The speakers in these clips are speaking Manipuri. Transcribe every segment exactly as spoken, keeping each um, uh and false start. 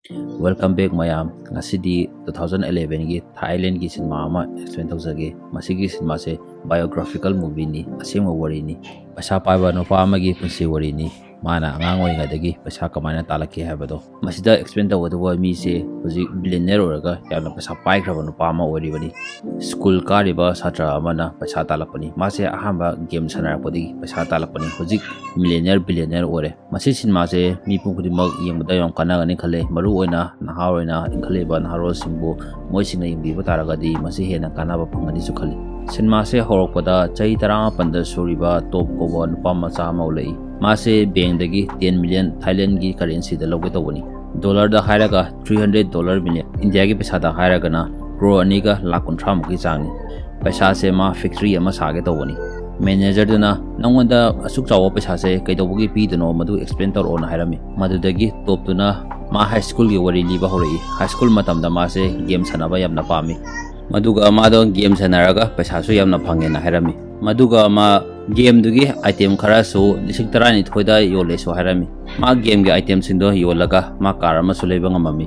Welcome back ꯃꯌꯥꯝ꯫ ꯉꯁꯤꯗꯤ two thousand eleven ꯒꯤ ꯊꯥꯏꯂꯦꯟꯒꯤ ꯁꯤꯅꯦꯃꯥ ꯑꯃ explain ꯇꯧꯖꯒꯦ꯫ ꯃꯁꯤꯒꯤ ꯁꯤꯅꯦꯃꯥꯁꯦ biographical movie ꯅꯤ, ꯑꯁꯦꯡꯕ ꯋꯥꯔꯤꯅꯤ꯫ ꯄꯩꯁꯥ ꯄꯥꯏꯕ ꯅꯨꯄꯥ ꯑꯃꯒꯤ ꯄꯨꯟꯁꯤ ꯋꯥꯔꯤꯅꯤ꯫ ꯃꯥꯅ ꯑꯉꯥꯡ ꯑꯣꯏꯔꯤꯉꯩꯗꯒꯤ ꯄꯩꯁꯥ ꯀꯃꯥꯏꯅ ꯇꯥꯜꯂꯛꯀꯦ ꯍꯥꯏꯕꯗꯣ꯫ ꯃꯁꯤꯗ explain ꯇꯧꯒꯗꯧꯕ ꯃꯤꯁꯦ ꯍꯧꯖꯤꯛ billionaire ꯑꯣꯏꯔꯒ ꯌꯥꯝꯅ ꯄꯩꯁꯥ ꯄꯥꯏꯈ꯭ꯔꯕ ꯅꯨꯄꯥ ꯑꯃ ꯑꯣꯏꯔꯤꯕꯅꯤ꯫ ꯁ꯭ꯀꯨꯜ ꯀꯥꯔꯤꯕ ꯁꯥꯇ꯭ꯔ ꯑꯃꯅ ꯄꯩꯁꯥ ꯇꯥꯜꯂꯛꯄꯅꯤ꯫ ꯃꯥꯁꯦ ꯑꯍꯥꯟꯕ game ꯁꯥꯟꯅꯔꯛꯄꯗꯒꯤ ꯄꯩꯁꯥ ꯇꯥꯜꯂꯛꯄꯅꯤ꯫ ꯍꯧꯖꯤꯛ millionaire, billionaire ꯑꯣꯏꯔꯦ꯫ ꯃꯁꯤ ꯁꯤꯅꯦꯃꯥꯁꯦ ꯃꯤꯄꯨꯝ ꯈꯨꯗꯤꯡꯃꯛ ꯌꯦꯡꯕꯗ ꯌꯥꯝ ꯀꯥꯟꯅꯒꯅꯤ ꯈꯜꯂꯦ꯫ ꯃꯔꯨꯑꯣꯏꯅ ꯅꯍꯥ ꯑꯣꯏꯅ ꯏꯟꯈꯠꯂꯛꯏꯕ ꯅꯍꯥꯔꯣꯜꯁꯤꯡꯕꯨ ꯃꯣꯏꯁꯤꯡꯅ ꯌꯦꯡꯕꯤꯕ ꯇꯥꯔꯒꯗꯤ ꯃꯁꯤ ꯍꯦꯟꯅ ꯀꯥꯟꯅꯕ ꯐꯪꯒꯅꯤꯁꯨ ꯈꯜꯂꯤ꯫ ꯁꯤꯅꯦꯃꯥꯁꯦ ꯍꯧꯔꯛꯄꯗ ꯆꯍꯤ ꯇꯔꯥꯃꯥꯄꯟꯗ ꯁꯨꯔꯤꯕ ꯇꯣꯞ ꯀꯧꯕ ꯅꯨꯄꯥ ꯃꯆꯥ ꯑꯃ ꯎꯠꯂꯛꯏ꯫ ꯃꯥꯁꯦ bankꯗꯒꯤ ten million ꯊꯥꯏꯂꯦꯟꯒꯤ currencyꯗ ꯂꯧꯒꯦ ꯇꯧꯕꯅꯤ꯫ Dollarꯗ ꯍꯥꯏꯔꯒ three hundred dollar million, ꯏꯟꯗꯤꯌꯥꯒꯤ ꯄꯩꯁꯥꯗ ꯍꯥꯏꯔꯒꯅ ꯀ꯭ꯔꯣꯔ ꯑꯅꯤꯒ ꯂꯥꯛ ꯀꯨꯟꯊ꯭ꯔꯥ ꯃꯨꯛꯀꯤ ꯆꯥꯡꯅꯤ꯫ ꯄꯩꯁꯥꯁꯦ ꯃꯥ factory ꯑꯃ ꯁꯥꯒꯦ ꯇꯧꯕꯅꯤ꯫ Managerꯗꯨꯅ, "ꯅꯪꯉꯣꯟꯗ ꯑꯁꯨꯛ ꯆꯥꯎꯕ ꯄꯩꯁꯥꯁꯦ ꯀꯩꯗꯧꯕꯒꯤ ꯄꯤꯗꯣꯏꯅꯣ? ꯃꯗꯨ explain ꯇꯧꯔꯛꯑꯣꯅ" ꯍꯥꯏꯔꯝꯃꯤ꯫ ꯃꯗꯨꯗꯒꯤ ꯇꯣꯞꯇꯨꯅ ꯃꯥ high schoolꯒꯤ ꯋꯥꯔꯤ ꯂꯤꯕ ꯍꯧꯔꯛꯏ꯫ High school ꯃꯇꯝꯗ ꯃꯥꯁꯦ game ꯁꯥꯟꯅꯕ ꯌꯥꯝꯅ ꯄꯥꯝꯃꯤ꯫ ꯃꯗꯨꯒ ꯃꯥꯗꯣ game ꯁꯥꯟꯅꯔꯒ ꯄꯩꯁꯥꯁꯨ ꯌꯥꯝꯅ ꯐꯪꯉꯦꯅ ꯍꯥꯏꯔꯝꯃꯤ꯫ ꯃꯗꯨꯒ ꯃꯥ gameꯗꯨꯒꯤ item ꯈꯔꯁꯨ ꯂꯤꯁꯤꯡ ꯇꯔꯥꯅꯤꯊꯣꯏꯗ ꯌꯣꯜꯂꯦꯁꯨ ꯍꯥꯏꯔꯝꯃꯤ꯫ ꯃꯥ gameꯒꯤ itemꯁꯤꯡꯗꯣ ꯌꯣꯜꯂꯒ ꯃꯥ car ꯑꯃꯁꯨ ꯂꯩꯕ ꯉꯝꯃꯝꯃꯤ꯫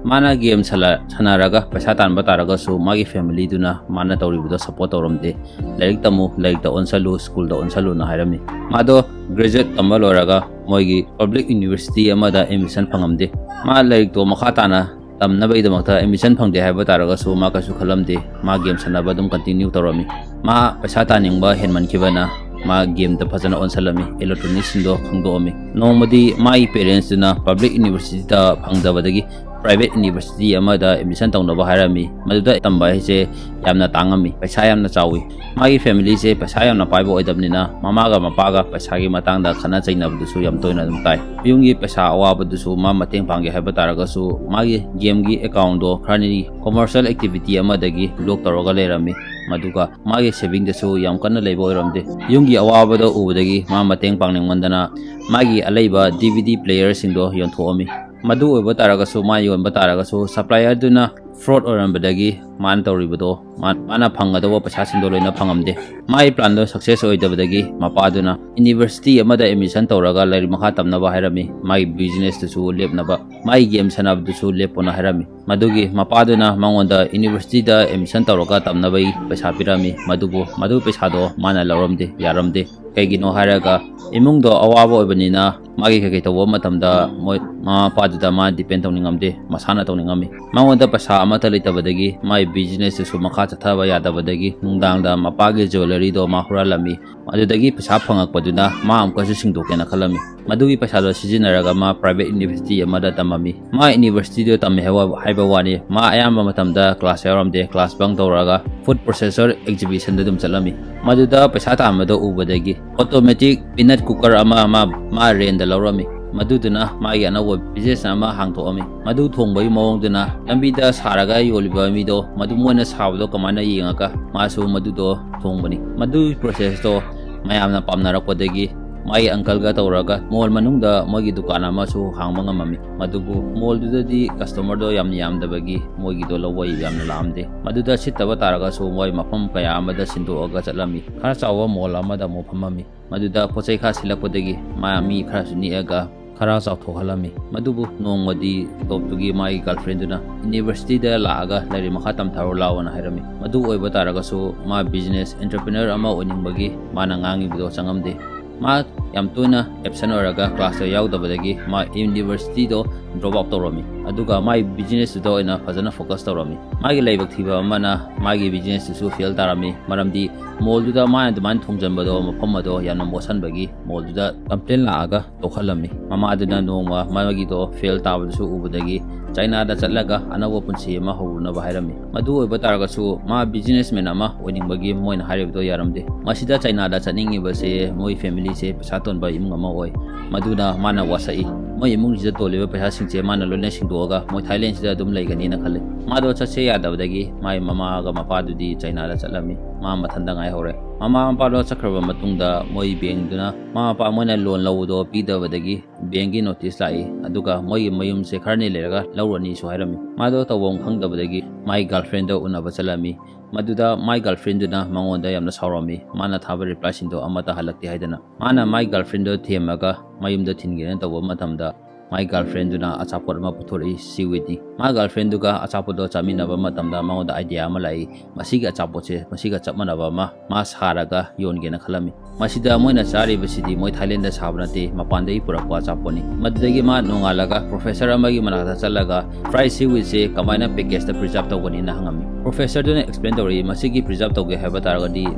ꯃꯥꯅ game ꯁꯥꯟꯅ-, ꯁꯥꯟꯅꯔꯒ ꯄꯩꯁꯥ ꯇꯥꯟꯕ ꯇꯥꯔꯒꯁꯨ ꯃꯥꯒꯤ familyꯗꯨꯅ ꯃꯥꯅ ꯇꯧꯔꯤꯕꯗꯣ support ꯇꯧꯔꯝꯗꯦ꯫ "ꯂꯥꯏꯔꯤꯛ ꯇꯝꯃꯨ, ꯂꯥꯏꯔꯤꯛꯇ ꯑꯣꯟꯁꯜꯂꯨ, ꯁ꯭ꯀꯨꯜꯗ ꯑꯣꯟꯁꯜꯂꯨꯅ" ꯍꯥꯏꯔꯝꯃꯤ꯫ ꯃꯥꯗꯣ graduate ꯇꯝꯕ ꯂꯣꯏꯔꯒ ꯃꯣꯏꯒꯤ public university ꯑꯃꯗ admission ꯐꯪꯉꯝꯗꯦ꯫ ꯃꯥ ꯂꯥꯏꯔꯤꯛꯇꯣ ꯃꯈꯥ ꯇꯥꯅ ꯇꯝꯅꯕꯒꯤꯗꯃꯛꯇ admission ꯐꯪꯗꯦ ꯍꯥꯏꯕ ꯇꯥꯔꯒꯁꯨ ꯃꯥ ꯀꯩꯁꯨ ꯈꯜꯂꯝꯗꯦ꯫ ꯃꯥ game ꯁꯥꯟꯅꯕ ꯑꯗꯨꯝ continue ꯇꯧꯔꯝꯃꯤ꯫ ꯃꯥ ꯄꯩꯁꯥ ꯇꯥꯅꯤꯡꯕ ꯍꯦꯟꯃꯟꯈꯤꯕꯅ ꯃꯥ gameꯗ ꯐꯖꯅ ꯑꯣꯟꯁꯜꯂꯝꯃꯤ, electronicsꯁꯤꯡꯗꯣ ꯈꯪꯗꯣꯛꯑꯝꯃꯤ꯫ ꯅꯣꯡꯃꯗꯤ ꯃꯥꯒꯤ parentsꯇꯨꯅ public universityꯗ ꯐꯪꯗꯕꯗꯒꯤ private university ꯑꯃꯗ admission ꯇꯧꯅꯕ ꯍꯥꯏꯔꯝꯃꯤ꯫ ꯃꯗꯨꯗ ꯇꯝꯕ ꯍꯥꯏꯁꯦ ꯌꯥꯝꯅ ꯇꯥꯡꯉꯝꯃꯤ, ꯄꯩꯁꯥ ꯌꯥꯝꯅ ꯆꯥꯎꯏ꯫ ꯃꯥꯒꯤ familyꯁꯦ ꯄꯩꯁꯥ ꯌꯥꯝꯅ ꯄꯥꯏꯕ ꯑꯣꯏꯗꯕꯅꯤꯅ ꯃꯃꯥꯒ ꯃꯄꯥꯒ ꯄꯩꯁꯥꯒꯤ ꯃꯇꯥꯡꯗ ꯈꯠꯅ ꯆꯩꯅꯕꯗꯨꯁꯨ ꯌꯥꯝ ꯇꯣꯏꯅ ꯑꯗꯨꯝ ꯇꯥꯏ꯫ ꯌꯨꯝꯒꯤ ꯄꯩꯁꯥ ꯑꯋꯥꯕꯗꯨꯁꯨ ꯃꯥ ꯃꯇꯦꯡ ꯄꯥꯡꯒꯦ ꯍꯥꯏꯕ ꯇꯥꯔꯒꯁꯨ ꯃꯥꯒꯤ gameꯒꯤ accountꯗꯣ ꯈꯔꯅꯤ commercial activity ꯑꯃꯗꯒꯤ block ꯇꯧꯔꯒ ꯂꯩꯔꯝꯃꯤ꯫ ꯃꯗꯨꯒ ꯃꯥꯒꯤ savingꯗꯁꯨ ꯌꯥꯝ ꯀꯟꯅ ꯂꯩꯕ ꯑꯣꯏꯔꯝꯗꯦ꯫ ꯌꯨꯝꯒꯤ ꯑꯋꯥꯕꯗꯣ ꯎꯕꯗꯒꯤ ꯃꯥ ꯃꯇꯦꯡ ꯄꯥꯡꯅꯤꯡꯃꯟꯗꯅ ꯃꯥꯒꯤ ꯑꯂꯩꯕ DVD playerꯁꯤꯡꯗꯣ ꯌꯣꯟꯊꯣꯛꯑꯝꯃꯤ꯫ ꯃꯗꯨ ꯑꯣꯏꯕ ꯇꯥꯔꯒꯁꯨ, ꯃꯥ ꯌꯣꯟꯕ ꯇꯥꯔꯒꯁꯨ supplierꯗꯨꯅ ꯐ꯭ꯔꯣꯗ ꯑꯣꯏꯔꯝꯕꯗꯒꯤ ꯃꯥꯅ ꯇꯧꯔꯤꯕꯗꯣ, ꯃꯥ-, ꯃꯥꯅ ꯐꯪꯒꯗꯧꯕ ꯄꯩꯁꯥꯁꯤꯡꯗꯣ ꯂꯣꯏꯅ ꯐꯪꯉꯝꯗꯦ꯫ ꯃꯥꯒꯤ ꯄ꯭ꯂꯥꯟꯗꯣ ꯁꯛꯁꯦꯁ ꯑꯣꯏꯗꯕꯗꯒꯤ ꯃꯄꯥꯗꯨꯅ ꯌꯨꯅꯤꯚꯔꯁꯤꯇꯤ ꯑꯃꯗ ꯑꯦꯗꯃꯤꯁꯟ ꯇꯧꯔꯒ ꯂꯥꯏꯔꯤꯛ ꯃꯈꯥ ꯇꯝꯅꯕ ꯍꯥꯏꯔꯝꯃꯤ, ꯃꯥꯒꯤ ꯕꯤꯖꯤꯅꯦꯁꯇꯨꯁꯨ ꯂꯦꯞꯅꯕ, ꯃꯥꯒꯤ ꯒꯦꯝ ꯁꯥꯟꯅꯕꯗꯨꯁꯨ ꯂꯦꯞꯄꯣꯅ ꯍꯥꯏꯔꯝꯃꯤ꯫ ꯃꯗꯨꯒꯤ ꯃꯄꯥꯗꯨꯅ ꯃꯉꯣꯟꯗ ꯌꯨꯅꯤꯚꯔꯁꯤꯇꯤꯗ ꯑꯦꯗꯃꯤꯁꯟ ꯇꯧꯔꯒ ꯇꯝꯅꯕꯒꯤ ꯄꯩꯁꯥ ꯄꯤꯔꯝꯃꯤ, ꯃꯗꯨꯕꯨ ꯃꯗꯨ ꯄꯩꯁꯥꯗꯣ ꯃꯥꯅ ꯂꯧꯔꯝꯗꯦ, ꯌꯥꯔꯝꯗꯦ꯫ ꯀꯩꯒꯤꯅꯣ ꯍꯥꯏꯔꯒ, ꯏꯃꯨꯡꯗꯣ ꯑꯋꯥꯕ ꯑꯣꯏꯕꯅꯤꯅ ꯃꯥꯒꯤ ꯀꯩꯀꯩ ꯇꯧꯕ ꯃꯇꯝꯗ ꯃꯣꯏ ꯃꯃꯥ ꯃꯄꯥꯗꯨꯗ ꯃꯥ ꯗꯤꯄꯦꯟ ꯇꯧꯅꯤꯡꯉꯝꯗꯦ, ꯃꯁꯥꯅ ꯇꯧꯅꯤꯡꯉꯝꯃꯤ꯫ ꯃꯉꯣꯟꯗ ꯄꯩꯁꯥ ꯑꯃꯠꯇ ꯂꯩꯇꯕꯗꯒꯤ ꯃꯥꯒꯤ ꯕꯤꯖꯤꯅꯦꯁꯇꯨꯁꯨ ꯃꯈꯥ ꯆꯠꯊꯕ ꯌꯥꯗꯕꯗꯒꯤ ꯅꯨꯡꯗꯥꯡꯗ ꯃꯄꯥꯒꯤ ꯖ꯭ꯋꯦꯂꯔꯤꯗꯣ ꯃꯥ ꯍꯨꯔꯥꯜꯂꯝꯃꯤ꯫ ꯑꯗꯨꯗꯒꯤ ꯄꯩꯁꯥ ꯐꯪꯉꯛꯄꯗꯨꯅ ꯃꯥ ꯑꯃꯨꯛꯀꯁꯨ ꯁꯤꯡꯗꯣꯛꯀꯦꯅ ꯈꯜꯂꯝꯃꯤ꯫ ꯃꯗꯨꯒꯤ ꯄꯩꯁꯥꯗꯣ ꯁꯤꯖꯤꯟꯅꯔꯒ ꯃꯥ ꯄ꯭ꯔꯥꯏꯚꯦꯠ ꯌꯨꯅꯤꯚꯔꯁꯤꯇꯤ ꯑꯃꯗ ꯇꯝꯃꯝꯃꯤ꯫ ꯃꯥ ꯌꯨꯅꯤꯚꯔꯁꯤꯇꯤꯗ ꯇꯝꯃꯦ ꯍꯥꯏꯕ, ꯍꯥꯏꯕ ꯋꯥꯅꯤ, ꯃꯥ ꯑꯌꯥꯝꯕ ꯃꯇꯝꯗ ꯀ꯭ꯂꯥꯁ ꯌꯥꯎꯔꯝꯗꯦ, ꯀ꯭ꯂꯥꯁ ꯕꯪ ꯇꯧꯔꯒ ꯐꯨꯗ ꯄ꯭ꯔꯣꯁꯦꯁꯔ ꯑꯦꯛꯖꯤꯕꯤꯁꯟꯗ ꯑꯗꯨꯝ ꯆꯠꯂꯝꯃꯤ꯫ ꯃꯗꯨꯗ ꯄꯩꯁꯥ ꯇꯥꯟꯕꯗꯣ ꯎꯕꯗꯒꯤ ꯑꯣꯇꯣꯃꯦꯇꯤꯛ ꯄꯤꯅꯠ ꯀꯨꯀꯔ ꯑꯃ ꯃꯥ, ꯃꯥ ꯔꯦꯟꯗ ꯂꯧꯔꯝꯃꯤ꯫ ꯃꯗꯨꯗꯨꯅ ꯃꯥꯒꯤ ꯑꯅꯧꯕ ꯕꯤꯖꯤꯅꯦꯁ ꯑꯃ ꯍꯥꯡꯗꯣꯛꯑꯝꯃꯤ꯫ ꯃꯗꯨ ꯊꯣꯡꯕꯒꯤ ꯃꯑꯣꯡꯗꯨꯅ ꯂꯝꯕꯤꯗ ꯁꯥꯔꯒ ꯌꯣꯜꯂꯤꯕ ꯃꯤꯗꯣ, ꯃꯗꯨ ꯃꯣꯏꯅ ꯁꯥꯕꯗꯣ ꯀꯃꯥꯏꯅ ꯌꯦꯡꯉꯒ ꯃꯥꯁꯨ ꯃꯗꯨꯗꯣ ꯊꯣꯡꯕꯅꯤ꯫ ꯃꯗꯨꯒꯤ ꯄ꯭ꯔꯣꯁꯦꯁꯇꯣ ꯃꯌꯥꯝꯅ ꯄꯥꯝꯅꯔꯛꯄꯗꯒꯤ ꯃꯥꯒꯤ ꯑꯪꯀꯜꯒ ꯇꯧꯔꯒ ꯃꯣꯜ ꯃꯅꯨꯡꯗ ꯃꯣꯏꯒꯤ ꯗꯨꯀꯥꯟ ꯑꯃꯁꯨ ꯍꯥꯡꯕ ꯉꯝꯃꯝꯃꯤ꯫ ꯃꯗꯨꯕꯨ ꯃꯣꯜꯗꯨꯗꯗꯤ ꯀꯁꯇꯃꯔꯗꯣ ꯌꯥꯝꯅ ꯌꯥꯝꯗꯕꯒꯤ ꯃꯣꯏꯒꯤꯗꯣ ꯂꯧꯕ ꯌꯥꯝꯅ ꯂꯥꯛꯑꯝꯗꯦ꯫ ꯃꯗꯨꯗ ꯁꯤꯠꯇꯕ ꯇꯥꯔꯒꯁꯨ ꯃꯣꯏ ꯃꯐꯝ ꯀꯌꯥ ꯑꯃꯗ ꯁꯤꯟꯗꯣꯛꯑꯒ ꯆꯠꯂꯝꯃꯤ꯫ ꯈꯔ ꯆꯥꯎꯕ ꯃꯣꯜ ꯑꯃꯗ ꯑꯃꯨꯛ ꯐꯝꯃꯝꯃꯤ꯫ ꯃꯗꯨꯗ ꯄꯣꯠ ꯆꯩ ꯈꯔ ꯁꯤꯠꯂꯛꯄꯗꯒꯤ ꯃꯥ ꯃꯤ ꯈꯔꯁꯨ ꯅꯦꯛꯑꯒ ꯈꯔ ꯆꯥꯎꯊꯣꯛꯍꯜꯂꯝꯃꯤ꯫ ꯃꯗꯨꯕꯨ ꯅꯣꯡꯃꯗꯤ ꯇꯣꯞꯇꯨꯒꯤ ꯃꯥꯒꯤ ꯒꯔꯜꯐ꯭ꯔꯦꯟꯗꯨꯅ ꯌꯨꯅꯤꯚꯔꯁꯤꯇꯤꯗ ꯂꯥꯛꯑꯒ ꯂꯥꯏꯔꯤꯛ ꯃꯈꯥ ꯇꯝꯊꯔꯣ ꯂꯥꯛꯑꯣꯅ ꯍꯥꯏꯔꯝꯃꯤ꯫ ꯃꯗꯨ ꯑꯣꯏꯕ ꯇꯥꯔꯒꯁꯨ ꯃꯥ ꯕꯤꯖꯤꯅꯦꯁ ꯑꯦꯟꯇꯔꯄ꯭ꯔꯤꯅꯔ ꯑꯃ ꯑꯣꯏꯅꯤꯡꯕꯒꯤ ꯃꯥꯅ ꯉꯥꯡꯉꯤꯕꯗꯣ ꯆꯪꯉꯝꯗꯦ꯫ ꯃꯥ ꯌꯥꯝ ꯇꯣꯏꯅ ꯑꯦꯕꯁꯦꯟ ꯑꯣꯏꯔꯒ ꯀ꯭ꯂꯥꯁꯇ ꯌꯥꯎꯗꯕꯗꯒꯤ ꯃꯥ ꯌꯨꯅꯤꯚꯔꯁꯤꯇꯤꯗꯣ ꯗ꯭ꯔꯣꯞ ꯑꯥꯎꯠ ꯇꯧꯔꯝꯃꯤ꯫ ꯑꯗꯨꯒ ꯃꯥꯒꯤ ꯕꯤꯖꯤꯅꯦꯁꯇꯨꯗ ꯑꯣꯏꯅ ꯐꯖꯅ ꯐꯣꯀꯁ ꯇꯧꯔꯝꯃꯤ꯫ ꯃꯥꯒꯤ ꯂꯥꯏꯕꯛ ꯊꯤꯕ ꯑꯃꯅ ꯃꯥꯒꯤ ꯕꯤꯖꯤꯅꯦꯁꯇꯨꯁꯨ ꯐꯦꯜ ꯇꯥꯔꯝꯃꯤ꯫ ꯃꯔꯝꯗꯤ ꯃꯣꯜꯗꯨꯗ ꯃꯥꯅ ꯑꯗꯨꯃꯥꯏꯅ ꯊꯣꯡꯖꯟꯕꯗꯣ, ꯃꯐꯝ ꯑꯗꯣ ꯌꯥꯝꯅ ꯃꯣꯠꯁꯟꯕꯒꯤ ꯃꯣꯜꯗꯨꯗ ꯀꯝꯄ꯭ꯂꯦꯟ ꯂꯥꯛꯑꯒ ꯇꯣꯛꯍꯜꯂꯝꯃꯤ꯫ ꯃꯃꯥꯗꯨꯅ ꯅꯣꯡꯃ ꯃꯥꯒꯤꯗꯣ ꯐꯦꯜ ꯇꯥꯕꯗꯨꯁꯨ ꯎꯕꯗꯒꯤ ꯆꯥꯏꯅꯥꯗ ꯆꯠꯂꯒ ꯑꯅꯧꯕ ꯄꯨꯟꯁꯤ ꯑꯃ ꯍꯧꯔꯨꯅꯕ ꯍꯥꯏꯔꯝꯃꯤ꯫ ꯃꯗꯨ ꯑꯣꯏꯕ ꯇꯥꯔꯒꯁꯨ ꯃꯥ ꯕꯤꯖꯤꯅꯦꯁꯃꯦꯟ ꯑꯃ ꯑꯣꯏꯅꯤꯡꯕꯒꯤ ꯃꯣꯏꯅ ꯍꯥꯏꯔꯤꯕꯗꯣ ꯌꯥꯔꯝꯗꯦ꯫ ꯃꯁꯤꯗ ꯆꯥꯏꯅꯥꯗ ꯆꯠꯅꯤꯡꯉꯤꯕꯁꯦ ꯃꯣꯏ ꯐꯦꯃꯤꯂꯤꯁꯦ ꯄꯩꯁꯥ ꯇꯣꯟꯕ ꯏꯃꯨꯡ ꯑꯃ ꯑꯣꯏ꯫ ꯃꯗꯨꯅ ꯃꯥꯅ ꯋꯥꯁꯛꯏ꯫ ꯃꯣꯏ ꯏꯃꯨꯡꯁꯤꯗ ꯇꯣꯜꯂꯤꯕ ꯄꯩꯁꯥꯁꯤꯡꯁꯦ ꯃꯥꯅ ꯂꯣꯏꯅ ꯁꯤꯡꯗꯣꯛꯑꯒ ꯃꯣꯏ ꯊꯥꯏꯂꯦꯟꯁꯤꯗ ꯑꯗꯨꯝ ꯂꯩꯒꯅꯤꯅ ꯈꯜꯂꯤ꯫ ꯃꯥꯗꯣ ꯆꯠꯁꯦ ꯌꯥꯗꯕꯗꯒꯤ ꯃꯥꯒꯤ ꯃꯃꯥꯒ ꯃꯄꯥꯗꯨꯗꯤ ꯆꯥꯏꯅꯥꯗ ꯆꯠꯂꯝꯃꯤ꯫ ꯃꯥ ꯃꯊꯟꯇ ꯉꯥꯏꯍꯧꯔꯦ꯫ ꯃꯃꯥ ꯃꯄꯥꯗꯣ ꯆꯠꯈ꯭ꯔꯕ ꯃꯇꯨꯡꯗ ꯃꯣꯏ ꯕꯦꯡꯗꯨꯅ ꯃꯃꯥ ꯃꯄꯥ ꯃꯣꯏꯅ ꯂꯣꯟ ꯂꯧꯕꯗꯣ ꯄꯤꯗꯕꯗꯒꯤ ꯕꯦꯡꯒꯤ ꯅꯣꯇꯤꯁ ꯂꯥꯛꯏ, ꯑꯗꯨꯒ ꯃꯣꯏꯒꯤ ꯃꯌꯨꯝꯁꯦ ꯈꯔꯅꯤ ꯂꯩꯔꯒ ꯂꯧꯔꯅꯤꯁꯨ ꯍꯥꯏꯔꯝꯃꯤ꯫ ꯃꯥꯗꯣ ꯇꯧꯐꯝ ꯈꯪꯗꯕꯗꯒꯤ ꯃꯥꯏ ꯒꯥꯔꯜꯐ꯭ꯔꯦꯟꯗꯣ ꯎꯅꯕ ꯆꯠꯂꯝꯃꯤ꯫ ꯃꯗꯨꯗ ꯃꯥꯏ ꯒꯥꯔꯜꯐ꯭ꯔꯦꯟꯗꯨꯅ ꯃꯉꯣꯟꯗ ꯌꯥꯝꯅ ꯁꯥꯎꯔꯝꯃꯤ, ꯃꯥꯅ ꯊꯥꯕ ꯔꯤꯄ꯭ꯂꯥꯏꯁꯤꯡꯗꯣ ꯑꯃꯠꯇ ꯍꯜꯂꯛꯇꯦ ꯍꯥꯏꯗꯅ꯫ ꯃꯥꯅ ꯃꯥꯏ ꯒꯥꯔꯜꯐ꯭ꯔꯦꯟꯗꯣ ꯊꯦꯝꯃꯒ ꯃꯌꯨꯝꯗ ꯊꯤꯟꯒꯦꯅ ꯇꯧꯕ ꯃꯇꯝꯗ ꯃꯥꯏ ꯒꯥꯔꯜꯐ꯭ꯔꯦꯟꯗꯨꯅ ꯑꯆꯥꯄꯣꯠ ꯑꯃ ꯄꯨꯊꯣꯔꯛꯏ, ꯁꯤꯋꯤꯠꯅꯤ꯫ ꯃꯥ ꯒꯥꯔꯜꯐ꯭ꯔꯦꯟꯗꯨꯒ ꯑꯆꯥꯄꯣꯠꯇꯣ ꯆꯥꯃꯤꯟꯅꯕ ꯃꯇꯝꯗ ꯃꯉꯣꯟꯗ ꯑꯥꯏꯗꯤꯌꯥ ꯑꯃ ꯂꯥꯛꯏ, ꯃꯁꯤꯒꯤ ꯑꯆꯥꯄꯣꯠꯁꯦ ꯃꯁꯤꯒ ꯆꯞ ꯃꯥꯟꯅꯕ ꯑꯃ ꯃꯥ ꯁꯥꯔꯒ ꯌꯣꯟꯒꯦꯅ ꯈꯜꯂꯝꯃꯤ꯫ ꯃꯁꯤꯗ ꯃꯣꯏꯅ ꯆꯥꯔꯤꯕꯁꯤꯗꯤ ꯃꯣꯏ ꯊꯥꯏꯂꯦꯟꯗ ꯁꯥꯕ ꯅꯠꯇꯦ, ꯃꯄꯥꯟꯗꯒꯤ ꯄꯨꯔꯛꯄ ꯑꯆꯥꯄꯣꯠꯅꯤ꯫ ꯃꯗꯨꯗꯒꯤ ꯃꯥ ꯅꯣꯡꯉꯥꯜꯂꯒ ꯄ꯭ꯔꯣꯐꯦꯁꯔ ꯑꯃꯒꯤ ꯃꯅꯥꯛꯇ ꯆꯠꯂꯒ ꯐ꯭ꯔꯥꯏ ꯁꯤꯋꯤꯠꯁꯦ ꯀꯃꯥꯏꯅ ꯄꯦꯀꯦꯖꯇ ꯄ꯭ꯔꯤꯖꯥꯔꯕ ꯇꯧꯒꯅꯤꯅ ꯍꯪꯉꯝꯃꯤ꯫ ꯄ꯭ꯔꯣꯐꯦꯁꯔꯗꯨꯅ ꯑꯦꯛꯁꯄ꯭ꯂꯦꯟ ꯇꯧꯔꯛꯏ, ꯃꯁꯤꯒꯤ ꯄ꯭ꯔꯤꯖꯥꯔꯕ ꯇꯧꯒꯦ ꯍꯥꯏꯕ ꯇꯥꯔꯒꯗꯤ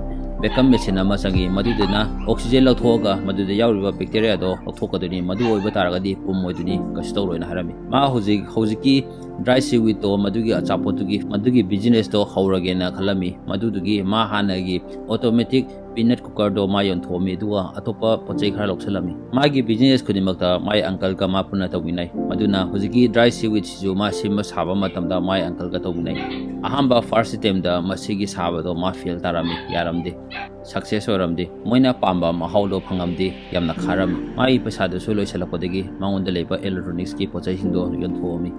ꯕꯦꯀꯝ ꯃꯦꯆꯤꯟ ꯑꯃ ꯆꯪꯏ, ꯃꯗꯨꯗꯨꯅ ꯑꯣꯛꯁꯤꯖꯦꯟ ꯂꯧꯊꯣꯛꯑꯒ ꯃꯗꯨꯗ ꯌꯥꯎꯔꯤꯕ ꯕꯦꯛꯇꯦꯔꯤꯌꯥꯗꯣ ꯂꯧꯊꯣꯛꯀꯗꯣꯏꯅꯤ꯫ ꯃꯗꯨ ꯑꯣꯏꯕ ꯇꯥꯔꯒꯗꯤ ꯄꯨꯝꯃꯣꯏꯗꯣꯏꯅꯤ, ꯀꯩꯁꯨ ꯇꯧꯔꯣꯏꯅ ꯍꯥꯏꯔꯝꯃꯤ꯫ ꯃꯥ ꯍꯧꯖꯤꯛ ꯍꯧꯖꯤꯛꯀꯤ ꯗ꯭ꯔꯥꯏ ꯁꯤꯋꯤꯠꯇꯣ ꯃꯗꯨꯒꯤ ꯑꯆꯥꯄꯣꯠꯇꯨꯒꯤ ꯃꯗꯨꯒꯤ ꯕꯤꯖꯤꯅꯦꯁꯇꯣ ꯍꯧꯔꯒꯦꯅ ꯈꯜꯂꯝꯃꯤ꯫ ꯃꯗꯨꯗꯨꯒꯤ ꯃꯥ ꯍꯥꯟꯅꯒꯤ ꯑꯣꯇꯣꯃꯦꯇꯤꯛ ꯄꯤꯅꯠ ꯀꯨꯀꯔꯗꯣ ꯃꯥ ꯌꯣꯟꯊꯣꯛꯑꯝꯃꯤ, ꯑꯗꯨꯒ ꯑꯇꯣꯞꯄ ꯄꯣꯠ ꯆꯩ ꯈꯔ ꯂꯧꯁꯤꯜꯂꯝꯃꯤ꯫ ꯃꯥꯒꯤ ꯕꯤꯖꯤꯅꯦꯁ ꯈꯨꯗꯤꯡꯃꯛꯇ ꯃꯥꯏ ꯑꯪꯀꯜꯒ ꯃꯥ ꯄꯨꯟꯅ ꯇꯧꯃꯤꯟꯅꯩ꯫ ꯃꯗꯨꯅ ꯍꯧꯖꯤꯛꯀꯤ ꯗ꯭ꯔꯥꯏ ꯁꯤꯋꯤꯠꯁꯤꯁꯨ ꯃꯥ ꯁꯦꯝꯕ ꯁꯥꯕ ꯃꯇꯝꯗ ꯃꯥꯏ ꯑꯪꯀꯜꯒ ꯇꯧꯃꯤꯟꯅꯩ꯫ ꯑꯍꯥꯟꯕ ꯐꯥꯔꯁ ꯑꯦꯇꯦꯝꯗ ꯃꯁꯤꯒꯤ ꯁꯥꯕꯗꯣ ꯃꯥ ꯐꯦꯜ ꯇꯥꯔꯝꯃꯤ, ꯌꯥꯔꯝꯗꯦ, ꯁꯛꯁꯦꯁ ꯑꯣꯏꯔꯝꯗꯦ꯫ ꯃꯣꯏꯅ ꯄꯥꯝꯕ ꯃꯍꯥꯎꯗꯣ ꯐꯪꯉꯝꯗꯦ, ꯌꯥꯝꯅ ꯈꯥꯔꯝꯃꯤ꯫ ꯃꯥꯒꯤ ꯄꯩꯁꯥꯗꯨꯁꯨ ꯂꯣꯏꯁꯤꯜꯂꯛꯄꯗꯒꯤ ꯃꯉꯣꯟꯗ ꯂꯩꯕ ꯏꯂꯦꯛꯇ꯭ꯔꯣꯅꯤꯛꯁꯀꯤ ꯄꯣꯠ ꯆꯩꯁꯤꯡꯗꯣ ꯌꯣꯟꯊꯣꯛꯑꯝꯃꯤ꯫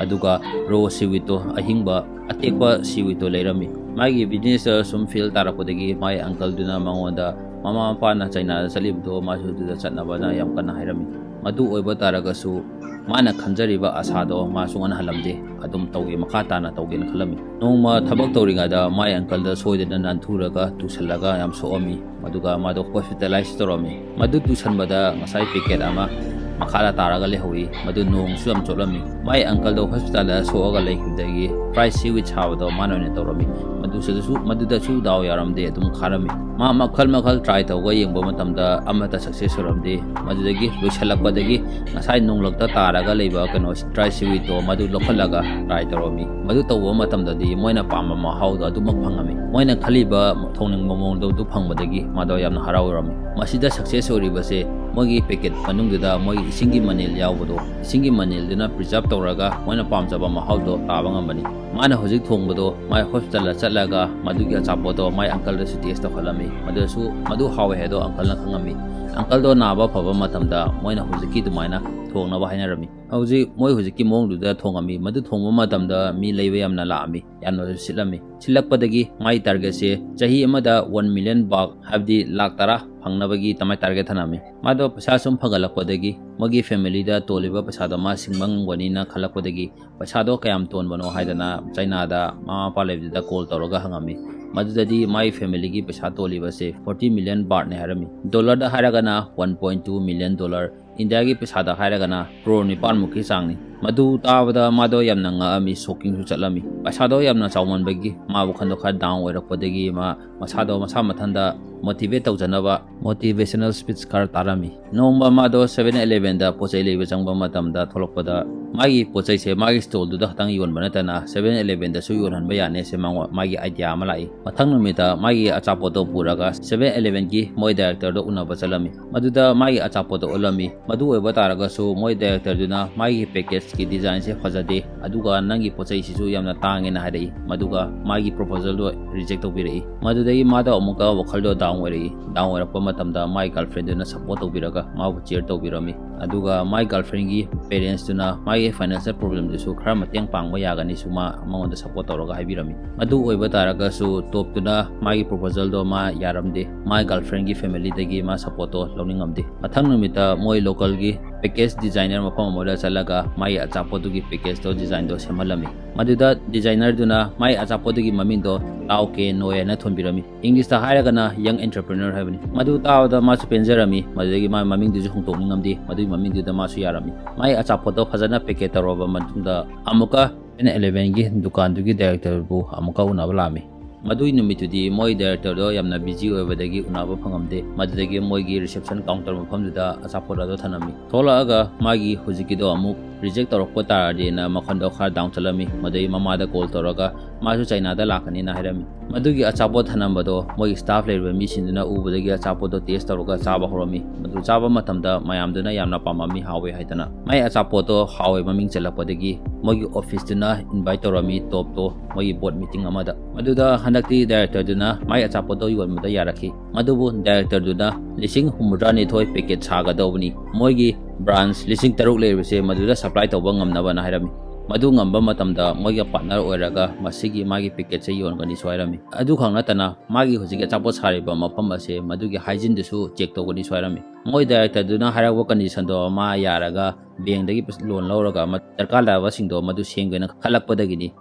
ꯑꯗꯨꯒ ꯔꯣ ꯁꯤꯋꯤꯠꯇꯣ, ꯑꯍꯤꯡꯕ ꯑꯇꯦꯛꯄ ꯁꯤꯋꯤꯠꯇꯣ ꯂꯩꯔꯝꯃꯤ꯫ ꯃꯥꯒꯤ ꯕꯤꯖꯤꯅꯦꯁꯇ ꯁꯨꯝ ꯐꯦꯜ ꯇꯥꯔꯛꯄꯗꯒꯤ ꯃꯥꯏ ꯑꯪꯀꯜꯗꯨꯅ ꯃꯉꯣꯟꯗ ꯃꯃꯥ ꯃꯄꯥꯅ ꯆꯩꯅꯥꯗ ꯆꯠꯂꯤꯕꯗꯣ ꯃꯥꯁꯨ ꯑꯗꯨꯗ ꯆꯠꯅꯕꯅ ꯌꯥꯝ ꯀꯟꯅ ꯍꯥꯏꯔꯝꯃꯤ꯫ ꯃꯗꯨ ꯑꯣꯏꯕ ꯇꯥꯔꯒꯁꯨ ꯃꯥꯅ ꯈꯟꯖꯔꯤꯕ ꯑꯁꯥꯗꯣ ꯃꯥ ꯁꯨꯡꯍꯟ ꯍꯜꯂꯝꯗꯦ꯫ ꯑꯗꯨꯝ ꯇꯧꯒꯦ, ꯃꯈꯥ ꯇꯥꯅ ꯇꯧꯒꯦꯅ ꯈꯜꯂꯝꯃꯤ꯫ ꯅꯣꯡꯃ ꯊꯕꯛ ꯇꯧꯔꯤꯉꯩꯗ ꯃꯥꯏ ꯑꯪꯀꯜꯗ ꯁꯣꯏꯗꯅ ꯅꯥꯟꯊꯨꯔꯒ ꯇꯨꯁꯜꯂꯒ ꯌꯥꯝ ꯁꯣꯛꯑꯝꯃꯤ꯫ ꯃꯗꯨꯒ ꯃꯥꯗꯣ ꯍꯣꯁꯄꯤꯇꯥꯂꯥꯏꯁ ꯇꯧꯔꯝꯃꯤ꯫ ꯃꯗꯨ ꯇꯨꯁꯟꯕꯗ ꯉꯁꯥꯏ ꯄꯦꯀꯦꯠ ꯑꯃ ꯃꯈꯥꯗ ꯇꯥꯔꯒ ꯂꯩꯍꯧꯏ꯫ ꯃꯗꯨ ꯅꯣꯡꯁꯨ ꯌꯥꯝ ꯆꯣꯠꯂꯝꯃꯤ꯫ ꯃꯥꯏ ꯑꯪꯀꯜꯗꯣ ꯍꯣꯁꯄꯤꯇꯥꯜꯗ ꯁꯣꯛꯑꯒ ꯂꯩꯈꯤꯕꯗꯒꯤ ꯐ꯭ꯔꯥꯏ ꯁꯤꯋꯤꯠ ꯁꯥꯕꯗꯣ ꯃꯥꯅ ꯑꯣꯏꯅ ꯇꯧꯔꯝꯃꯤ꯫ ꯃꯗꯨꯁꯨ, ꯃꯗꯨꯗꯁꯨ ꯗꯥꯎ ꯌꯥꯔꯝꯗꯦ, ꯑꯗꯨꯝ ꯈꯥꯔꯝꯃꯤ꯫ ꯃꯥ ꯃꯈꯜ ꯃꯈꯜ ꯇ꯭ꯔꯥꯏ ꯇꯧꯔꯒ ꯌꯦꯡꯕ ꯃꯇꯝꯗ ꯑꯃꯠꯇ ꯁꯛꯁꯦꯁ ꯑꯣꯏꯔꯝꯗꯦ꯫ ꯃꯗꯨꯗꯒꯤ ꯂꯣꯏꯁꯤꯜꯂꯛꯄꯗꯒꯤ ꯉꯁꯥꯏ ꯅꯣꯡꯂꯛꯇ ꯇꯥꯔꯒ ꯂꯩꯕ ꯀꯩꯅꯣ ꯗ꯭ꯔꯥꯏ ꯁꯤꯋꯤꯠꯇꯣ ꯃꯗꯨ ꯂꯧꯈꯠꯂꯒ ꯇ꯭ꯔꯥꯏ ꯇꯧꯔꯝꯃꯤ꯫ ꯃꯗꯨ ꯇꯧꯕ ꯃꯇꯝꯗꯗꯤ ꯃꯣꯏꯅ ꯄꯥꯝꯕ ꯃꯍꯥꯎꯗꯣ ꯑꯗꯨꯃꯛ ꯐꯪꯉꯝꯃꯤ꯫ ꯃꯣꯏꯅ ꯈꯜꯂꯤꯕ ꯊꯣꯡꯅꯤꯡꯕ ꯃꯑꯣꯡꯗꯣ ꯑꯗꯨ ꯐꯪꯕꯗꯒꯤ ꯃꯥꯗꯣ ꯌꯥꯝꯅ ꯍꯔꯥꯎꯔꯝꯃꯤ꯫ ꯃꯁꯤꯗ ꯁꯛꯁꯦꯁ ꯑꯣꯏꯔꯤꯕꯁꯦ ꯃꯣꯏꯒꯤ packet ꯃꯅꯨꯡꯗꯨꯗ ꯃꯣꯏꯒꯤ ꯏꯁꯤꯡꯒꯤ ꯃꯅꯤꯜ ꯌꯥꯎꯕꯗꯣ, ꯏꯁꯤꯡꯒꯤ ꯃꯅꯤꯜꯗꯨꯅ preserve ꯇꯧꯔꯒ ꯃꯣꯏꯅ ꯄꯥꯝꯖꯕ ꯃꯍꯥꯎꯗꯣ ꯇꯥꯕ ꯉꯝꯕꯅꯤ꯫ ꯃꯥꯅ ꯍꯧꯖꯤꯛ ꯊꯣꯡꯕꯗꯣ ꯃꯥꯏ hospitalꯗ ꯆꯠꯂꯒ ꯃꯗꯨꯒꯤ ꯑꯆꯥꯄꯣꯠꯇꯣ ꯃꯥꯏ uncleꯗꯁꯨ taste ꯇꯧꯍꯜꯂꯝꯃꯤ꯫ ꯃꯗꯨꯗꯁꯨ ꯃꯗꯨ ꯍꯥꯎꯋꯦ ꯍꯥꯏꯗꯣ uncleꯅ ꯈꯪꯉꯝꯃꯤ꯫ Uncleꯗꯣ ꯅꯥꯕ ꯐꯕ ꯃꯇꯝꯗ ꯃꯣꯏꯅ ꯍꯧꯖꯤꯛꯀꯤ ꯑꯗꯨꯃꯥꯏꯅ ꯊꯣꯡꯅꯕ ꯍꯥꯏꯅꯔꯝꯃꯤ꯫ ꯍꯧꯖꯤꯛ ꯃꯣꯏ ꯍꯧꯖꯤꯛꯀꯤ ꯃꯑꯣꯡꯗꯨꯗ ꯊꯣꯡꯉꯝꯃꯤ꯫ ꯃꯗꯨ ꯊꯣꯡꯕ ꯃꯇꯝꯗ ꯃꯤ ꯂꯩꯕ ꯌꯥꯝꯅ ꯂꯥꯛꯑꯝꯃꯤ, ꯌꯥꯝꯅꯁꯨ ꯁꯤꯠꯂꯝꯃꯤ꯫ ꯁꯤꯠꯂꯛꯄꯗꯒꯤ ꯃꯥꯏ targetꯁꯦ ꯆꯍꯤ ꯑꯃꯗ one million ꯕꯥꯒ, ꯍꯥꯏꯕꯗꯤ ꯂꯥꯛ ꯇꯔꯥ ꯐꯪꯅꯕꯒꯤ ꯇꯃꯥꯏ target ꯊꯝꯂꯝꯃꯤ꯫ ꯃꯥꯗꯣ ꯄꯩꯁꯥ ꯁꯨꯝ ꯐꯒꯠꯂꯛꯄꯗꯒꯤ ꯃꯣꯏꯒꯤ familyꯗ ꯇꯣꯜꯂꯤꯕ ꯄꯩꯁꯥꯗꯣ ꯃꯥ ꯁꯤꯡꯕ ꯉꯝꯒꯅꯤꯅ ꯈꯜꯂꯛꯄꯗꯒꯤ ꯄꯩꯁꯥꯗꯣ ꯀꯌꯥꯝ ꯇꯣꯟꯕꯅꯣ ꯍꯥꯏꯗꯅ ꯆꯩꯅꯥꯗ ꯃꯃꯥ ꯃꯄꯥ ꯂꯩꯕꯗꯨꯗ call ꯇꯧꯔꯒ ꯍꯪꯉꯝꯃꯤ꯫ ꯃꯗꯨꯗꯗꯤ ꯃꯥꯏ familyꯒꯤ ꯄꯩꯁꯥ ꯇꯣꯜꯂꯤꯕꯁꯦ forty million ꯕꯥꯠꯅꯦ ꯍꯥꯏꯔꯝꯃꯤ꯫ Dollarꯗ ꯍꯥꯏꯔꯒꯅ one point two million dollar, ꯏꯟꯗꯤꯌꯥꯒꯤ ꯄꯩꯁꯥꯗ ꯍꯥꯏꯔꯒꯅ ꯀ꯭ꯔꯣꯔ ꯅꯤꯄꯥꯟꯃꯨꯛꯀꯤ ꯆꯥꯡꯅꯤ꯫ ꯃꯗꯨ ꯇꯥꯕꯗ ꯃꯥꯗꯣ ꯌꯥꯝꯅ ꯉꯛꯑꯝꯃꯤ, shockingꯁꯨ ꯆꯠꯂꯝꯃꯤ꯫ ꯄꯩꯁꯥꯗꯣ ꯌꯥꯝꯅ ꯆꯥꯎꯃꯟꯕꯒꯤ ꯃꯥ ꯋꯥꯈꯜꯗꯣ ꯈꯔ down ꯑꯣꯏꯔꯛꯄꯗꯒꯤ ꯃꯥ ꯃꯁꯥꯗꯣ ꯃꯁꯥ ꯃꯊꯟꯇ motivate ꯇꯧꯖꯅꯕ motivational speech ꯈꯔ ꯇꯥꯔꯝꯃꯤ꯫ ꯅꯣꯡꯃ ꯃꯥꯗꯣ Seven Elevenꯗ ꯄꯣꯠ ꯆꯩ ꯂꯩꯕ ꯆꯪꯕ ꯃꯇꯝꯗ ꯊꯣꯛꯂꯛꯄꯗ ꯃꯥꯒꯤ ꯄꯣꯠ ꯆꯩꯁꯦ ꯃꯥꯒꯤ stallꯗꯨꯗ ꯈꯛꯇꯪ ꯌꯣꯟꯕ ꯅꯠꯇꯅ Seven Elevenꯗꯁꯨ ꯌꯣꯟꯍꯟꯕ ꯌꯥꯅꯤꯁꯦ ꯃꯉꯣ-, ꯃꯥꯒꯤ idea ꯑꯃ ꯂꯥꯛꯏ꯫ ꯃꯊꯪ ꯅꯨꯃꯤꯠꯇ ꯃꯥꯒꯤ ꯑꯆꯥꯄꯣꯠꯇꯣ ꯄꯨꯔꯒ Seven Elevenꯒꯤ ꯃꯣꯏ directorꯗꯣ ꯎꯅꯕ ꯆꯠꯂꯝꯃꯤ꯫ ꯃꯗꯨꯗ ꯃꯥꯒꯤ ꯑꯆꯥꯄꯣꯠꯇꯣ ꯎꯠꯂꯝꯃꯤ꯫ ꯃꯗꯨ ꯑꯣꯏꯕ ꯇꯥꯔꯒꯁꯨ ꯃꯣꯏ directorꯗꯨꯅ ꯃꯥꯒꯤ packageꯀꯤ designꯁꯦ ꯐꯖꯗꯦ, ꯑꯗꯨꯒ ꯅꯪꯒꯤ ꯄꯣꯠ ꯆꯩꯁꯤꯁꯨ ꯌꯥꯝꯅ ꯇꯥꯡꯉꯦꯅ ꯍꯥꯏꯔꯛꯏ꯫ ꯃꯗꯨꯒ ꯃꯥꯒꯤ proposalꯗꯣ reject ꯇꯧꯕꯤꯔꯛꯏ꯫ ꯃꯗꯨꯗꯒꯤ ꯃꯥꯗꯣ ꯑꯃꯨꯛꯀ ꯋꯥꯈꯜꯗꯣ down ꯑꯣꯏꯔꯛꯏ꯫ Down ꯑꯣꯏꯔꯛꯄ ꯃꯇꯝꯗ ꯃꯥꯒꯤ girlfriendꯗꯨꯅ support ꯇꯧꯕꯤꯔꯒ ꯃꯥꯕꯨ cheer ꯇꯧꯕꯤꯔꯝꯃꯤ꯫ ꯑꯗꯨꯒ ꯃꯥꯒꯤ girlfriendꯒꯤ parentsꯇꯨꯅ ꯃꯥꯒꯤ financial problemꯗꯨꯁꯨ ꯈꯔ ꯃꯇꯦꯡ ꯄꯥꯡꯕ ꯌꯥꯒꯅꯤꯁꯨ ꯃꯥ ꯃꯉꯣꯟꯗ support ꯇꯧꯔꯒ ꯍꯥꯏꯕꯤꯔꯝꯃꯤ꯫ ꯃꯗꯨ ꯑꯣꯏꯕ ꯇꯥꯔꯒꯁꯨ ꯇꯣꯞꯇꯨꯅ ꯃꯥꯒꯤ proposalꯗꯣ ꯃꯥ ꯌꯥꯔꯝꯗꯦ꯫ ꯃꯥꯒꯤ girlfriendꯒꯤ familyꯗꯒꯤ ꯃꯥ supportꯇꯣ ꯂꯧꯅꯤꯡꯉꯝꯗꯦ꯫ ꯃꯊꯪ ꯅꯨꯃꯤꯠꯇ ꯃꯣꯏ localꯒꯤ package designer ꯃꯐꯝ ꯑꯃꯗ ꯆꯠꯂꯒ ꯃꯥꯒꯤ ꯑꯆꯥꯄꯣꯠꯇꯨꯒꯤ packageꯇꯣ designꯗꯣ ꯁꯦꯝꯍꯜꯂꯝꯃꯤ꯫ ꯃꯗꯨꯗ designerꯗꯨꯅ ꯃꯥꯒꯤ ꯑꯆꯥꯄꯣꯠꯇꯨꯒꯤ ꯃꯃꯤꯡꯗꯣ Tao Khe Noi ꯍꯥꯏꯅ ꯊꯣꯟꯕꯤꯔꯝꯃꯤ꯫ Englishꯇ ꯍꯥꯏꯔꯒꯅ young entrepreneur ꯍꯥꯏꯕꯅꯤ꯫ ꯃꯗꯨ ꯇꯥꯕꯗ ꯃꯥꯁꯨ ꯄꯦꯟꯖꯔꯝꯃꯤ꯫ ꯃꯗꯨꯗꯒꯤ ꯃꯥꯒꯤ ꯃꯃꯤꯡꯗꯨꯁꯨ ꯍꯣꯡꯗꯣꯛꯅꯤꯡꯉꯝꯗꯦ꯫ ꯃꯗꯨꯒꯤ ꯃꯃꯤꯡꯗꯨꯗ ꯃꯥꯁꯨ ꯌꯥꯔꯝꯃꯤ꯫ ꯃꯥꯒꯤ ꯑꯆꯥꯄꯣꯠꯇꯣ ꯐꯖꯅ packet ꯇꯧꯔꯕ ꯃꯇꯨꯡꯗ ꯑꯃꯨꯛꯀ Seven Elevenꯒꯤ ꯗꯨꯀꯥꯟꯗꯨꯒꯤ directorꯕꯨ ꯑꯃꯨꯛꯀ ꯎꯅꯕ ꯂꯥꯛꯑꯝꯃꯤ꯫ ꯃꯗꯨꯒꯤ ꯅꯨꯃꯤꯠꯇꯨꯗꯤ ꯃꯣꯏ directorꯗꯣ ꯌꯥꯝꯅ busy ꯑꯣꯏꯕꯗꯒꯤ ꯎꯅꯕ ꯐꯪꯉꯝꯗꯦ꯫ ꯃꯗꯨꯗꯒꯤ ꯃꯣꯏꯒꯤ reception counter ꯃꯐꯝꯗꯨꯗ ꯑꯆꯥꯄꯣꯠ ꯑꯗꯣ ꯊꯅꯝꯃꯤ꯫ ꯊꯣꯛꯂꯛꯑꯒ ꯃꯥꯒꯤ ꯍꯧꯖꯤꯛꯀꯤꯗꯣ ꯑꯃꯨꯛ reject ꯇꯧꯔꯛꯄ ꯇꯥꯔꯗꯤꯅ ꯃꯈꯣꯟꯗꯣ ꯈꯔ down ꯆꯠꯂꯝꯃꯤ꯫ ꯃꯗꯩ ꯃꯃꯥꯗ call ꯇꯧꯔꯒ ꯃꯥꯁꯨ ꯆꯩꯅꯥꯗ ꯂꯥꯛꯀꯅꯤꯅ ꯍꯥꯏꯔꯝꯃꯤ꯫ ꯃꯗꯨꯒꯤ ꯑꯆꯥꯄꯣꯠ ꯊꯅꯝꯕꯗꯣ ꯃꯣꯏꯒꯤ staff ꯂꯩꯔꯤꯕ ꯃꯤꯁꯤꯡꯗꯨꯅ ꯎꯕꯗꯒꯤ ꯑꯆꯥꯄꯣꯠꯇꯣ taste ꯇꯧꯔꯒ ꯆꯥꯕ ꯍꯧꯔꯝꯃꯤ꯫ ꯃꯗꯨ ꯆꯥꯕ ꯃꯇꯝꯗ ꯃꯌꯥꯝꯗꯨꯅ ꯌꯥꯝꯅ ꯄꯥꯝꯃꯝꯃꯤ, ꯍꯥꯎꯋꯦ ꯍꯥꯏꯗꯅ꯫ ꯃꯥꯏ ꯑꯆꯥꯄꯣꯠꯇꯣ ꯍꯥꯎꯋꯦ ꯃꯃꯤꯡ ꯆꯠꯂꯛꯄꯗꯒꯤ ꯃꯣꯏꯒꯤ office ꯇꯨꯅ invite ꯇꯧꯔꯝꯃꯤ ꯇꯣꯞꯇꯣ ꯃꯣꯏꯒꯤ board meeting ꯑꯃꯗ꯫ ꯃꯗꯨꯗ ꯍꯟꯗꯛꯇꯤ director ꯗꯨꯅ ꯃꯥꯏ ꯑꯆꯥꯄꯣꯠꯇꯣ ꯌꯣꯟꯕꯗ ꯌꯥꯔꯛꯈꯤ꯫ ꯑꯗꯨꯕꯨ director ꯗꯨꯅ ꯂꯤꯁꯤꯡ ꯍꯨꯝꯐꯨꯇꯔꯥꯅꯤꯊꯣꯏ packet ꯁꯥꯒꯗꯧꯕꯅꯤ, ꯃꯣꯏꯒꯤ branch ꯂꯤꯁꯤꯡ ꯇꯔꯨꯛ ꯂꯩꯔꯤꯕꯁꯦ ꯃꯗꯨꯗ supply ꯇꯧꯕ ꯉꯝꯅꯕꯅ ꯍꯥꯏꯔꯝꯃꯤ꯫ ꯃꯗꯨ ꯉꯝꯕ ꯃꯇꯝꯗ ꯃꯣꯏꯒ partner ꯑꯣꯏꯔꯒ ꯃꯁꯤꯒꯤ ꯃꯥꯒꯤ packet ꯁꯦ ꯌꯣꯟꯒꯅꯤꯁꯨ ꯍꯥꯏꯔꯝꯃꯤ꯫ ꯑꯗꯨꯈꯛ ꯅꯠꯇꯅ ꯃꯥꯒꯤ ꯍꯧꯖꯤꯛꯀꯤ ꯑꯆꯥꯄꯣꯠ ꯁꯥꯔꯤꯕ ꯃꯐꯝ ꯑꯁꯦ ꯃꯗꯨꯒꯤ hygiene ꯗꯨꯁꯨ check ꯇꯧꯒꯅꯤꯁꯨ ꯍꯥꯏꯔꯝꯃꯤ꯫ ꯃꯣꯏ director ꯗꯨꯅ ꯍꯥꯏꯔꯛꯄ condition ꯗꯣ ꯃꯥ ꯌꯥꯔꯒ bank ꯗꯒꯤ ꯄꯩꯁ-, loan ꯂꯧꯔꯒ ꯃ-, ꯗꯔꯀꯥꯔ ꯂꯩꯔꯕꯁꯤꯡꯗꯣ ꯃꯗꯨ ꯁꯦꯝꯒꯦꯅ ꯈꯜꯂꯛꯄꯗꯒꯤꯅꯤ